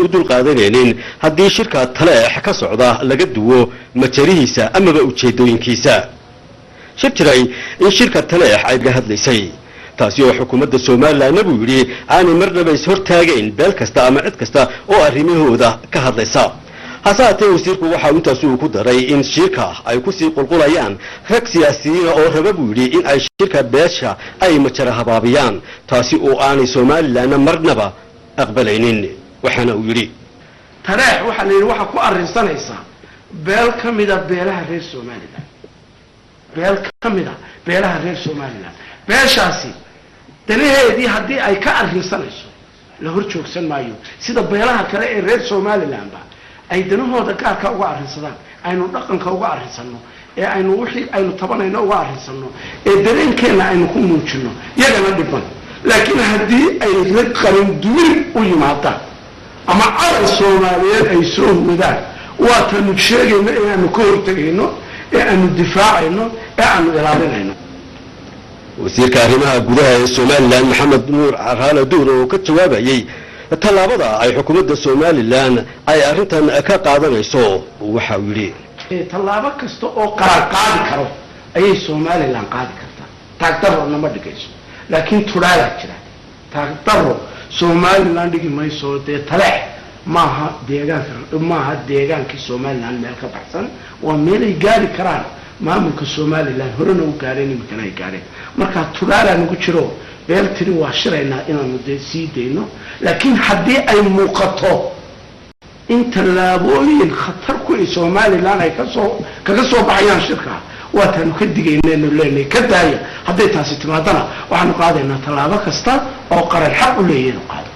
U dulqaadanaynin haddii shirka Taleex ka socda laga duwo majarihiisa amaba ujeedooyinkiisa. Shir jiray in shirka Taleex ay ga hadlaysay, taasi oo xukuumadda Somalilandna, buu yidhi, aanay marnaba is-hortaagayn beel kasta ama cid kasta oo arrimahooda ka hadlaysa. Hase haatee, wasiirku waxa intaasi uu ku daray in shirka ay kusii qulqulayaan rag siyaasiyiina oo raba, buu yidhi, in ay shirka beesha ay majara habaabiyaan, taasi oo aanay Somalilandna marnaba aqbalaynin. Waxaana uu yidhi: Taleex waxaa la yidhi waxaa ku arrinsanaysaa beel ka mida beelaha reer Somaliland, beel ka mida beelaha reer Somaliland. Beeshaasi danaheedii haddii ay ka arrinsanayso, la hor joogsan maayo. Sida beelaha kale ee reer Somalilandba ay danahooda gaarka uga arrinsadaan, aynu dhaqanka uga arrinsanno, ee aynu wixii aynu tabanayno uga arrinsanno, ee dareenkeenna aynu ku muujino, yagana dhiban. Laakiin haddii ay rag qaran dumin u yimaadaan ama calan Soomaaliyeed ay soo wadaan, waatanu sheegayno ee aanu ka hortegayno, ee aanu difaacayno, ee aanu ilaalinayno. Wasiirka arrimaha gudaha ee Somaliland, Maxamed Nuur Caraale Duur, oo ka jawaabayey tallaabada ay xukuumadda Somaliland ay arrintan ka qaadanayso, waxa uu yidhi: Tallaabo kasta oo qaran qaadi karo ayay Somaliland qaadi kartaa. Taagdarrona ma dhigayso, laakiin tudhaalaa jira. Taagdarro Somaliland dhigi mayso. Dee Taleex maaha deegaanka, maaha deegaankii Somaliland meel ka baxsan. Waa meelay gaari karaan maamulka Somaliland, horena u gaareen, iminkana ay gaareen. Marka tudhaalaa nagu jiro. Beel tiri waa shiraynaa inaanu dee sii dayno, laakiin haddii ay muuqato in tallaabooyin khatar ku ay Somaliland ay kasoo kaga soo baxayaan shirka, waataanu ka digaynaynu leenahay ka daaya. Hadday taasi timaadana, waxaanu qaadaynaa tallaabo kasta oo qaran xaq u leeyahay inuu qaado.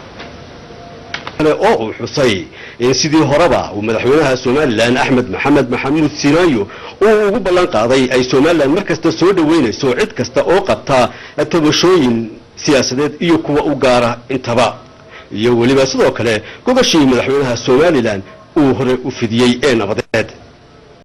Oo uu xusay in sidii horeba uu madaxweynaha Somaliland, Axmed Maxamed Maxamuud Siinaayo, uu ugu ballan qaaday ay Somaliland mar kasta soo dhoweynayso cid kasta oo qabta tabashooyin siyaasadeed iyo kuwa u gaara intaba, iyo weliba sidoo kale gogashii madaxweynaha Somaliland uu hore u fidiyey ee nabadeed.